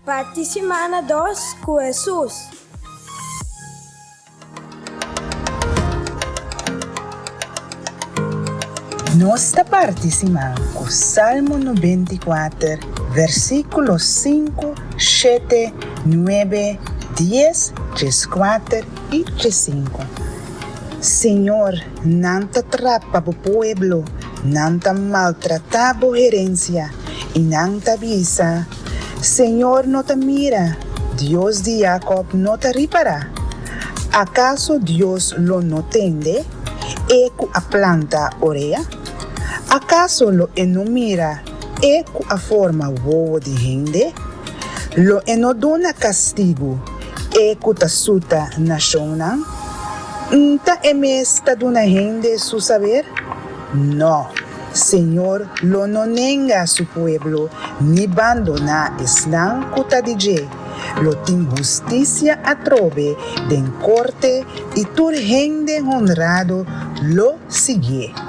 Parti simana dos ku Hesus. Nos ta parti siman ku Salmo 94, versíkulo 5, 7, 9, 10, 14 i 15. Señor, nan ta trapa bo pueblo, nan ta maltratá bo herensia, i nan ta bisa, Señor no ta mira, Dios di Jakòb no ta ripará. Akaso Dios lo no tende, E ku a planta orea? Akaso lo E no mira, E ku a forma wowo di hende? Lo E no duna kastigu, E ku ta suta nashonnan? Nta E mes ta duna hende su saber? Nò, Señor lo no nenga su pueblo ni bandoná esnan ku ta di dje. Lo tin hustisia atrobe den korte i tur hende honrado lo siguié.